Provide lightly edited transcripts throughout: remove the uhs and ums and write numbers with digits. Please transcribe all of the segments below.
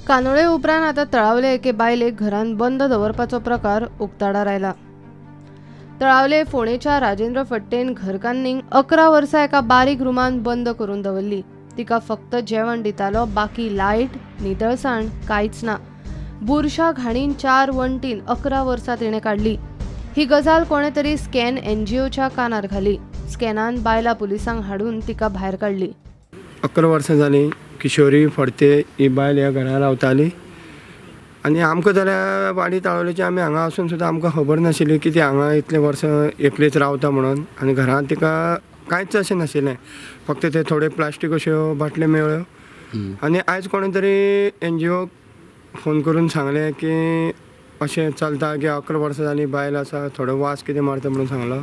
कानोळे उपरांत आतां तळावले एके बायलेक घरांत बंद दवरपाचो प्रकार उक्ताडार आयला. तळावले फोंडेच्या राजेंद्र फडतेन घरकान्नीक 11 वर्सां एका बारीक रुमान बंद करून दवरली. तिका फक्त जेवण दितालो, बाकी लायट नितळसाण कांयच ना. बुरशा घाणीन 4 वण्टीन 11 वर्सां तिणें काडली. ही गजाल कोणे तरी स्कॅन एनजीओच्या कानार घाली. स्कॅनान बायला पुलिसांक हाडून तिका भायर काडली. 11 वर्सां जालीं किशोरी फडते ही बायल ह्या घरान रावताली आनी आमकां जाल्यार वाडी ताळवलेची आमी हांगा आसून सुद्दां आमकां खबर नाशिल्ली की ती हांगा इतले वर्सां एकलीच रावता म्हणून. आनी घरांत तिका कांयच अशें नाशिल्लें, फक्त ते थोडे प्लास्टीक अश्यो बाटल्यो मेळ्ळ्यो. आनी आयज कोणे तरी एनजीओक फोन करून सांगलें की अशें चलता की 11 वर्सां जालीं बायल आसा, थोडो वास कितें मारता म्हणून सांगलो.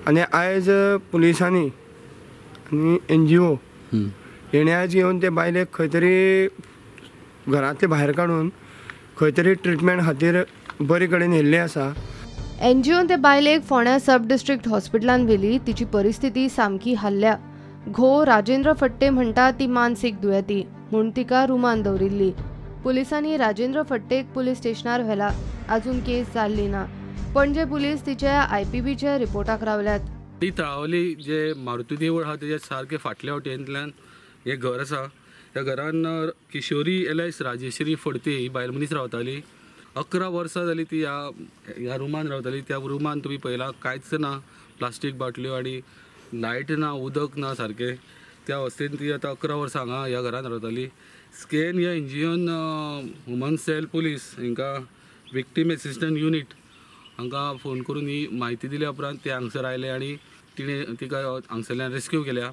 आनी आयज पुलिसांनी आनी एनजीओ हेणें आयज येवन ते बायलेक खंय तरी घरांतले भायर काडून खंय तरी ट्रिटमेंट खातीर बरे कडेन व्हेल्ली आसा. एनजीओन ते बायलेक फोंड्या सब डिस्ट्रिक्ट हॉस्पिटलान व्हेली. तिची परिस्थिती सामकी हाल्ल्या. घोव राजेंद्र फडते म्हणटा ती मानसीक दुयेंती म्हूण तिका रुमान दवरिल्ली. पुलिसांनी राजेंद्र फडतेक पुलीस स्टेशनार व्हेला. अजून केस जाल्ली ना. पणजे पुलीस तिचे आयपीबीच्या रिपोर्टाक रावल्यात. ती तळावली जे मारुती देवूळ आहा तेज्या सारके फाटल्या वटेंतल्यान हें घर आसा. त्या घरान किशोरी एलआयस राजेश्वरी फडते ही बायल मनीस रावताली. 11 वर्सां जाली ती ह्या रुमान रावताली. त्या रुमान तुमी पळयलां कांयच ना, प्लास्टीक बाटल्यो आनी लायट ना, उदक ना सारकें. त्या अवस्थेन ती आतां 11 वर्सां हांगा ह्या घरान रावताली. स्कॅन ह्या एनजीओन ह्युमन सेल पुलीस हांकां विक्टीम एसिस्टंट युनीट हांकां फोन करून ही म्हायती दिल्या उपरांत ते हांगसर आयले आनी तिणें तिका हांगसरल्यान रेस्क्यू केल्या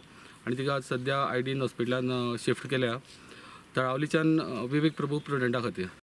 आनी तिका सद्या आयडीन हॉस्पिटलान शिफ्ट केल्या. तळावलीच्यान विवेक प्रभू प्रुडंटा खातीर.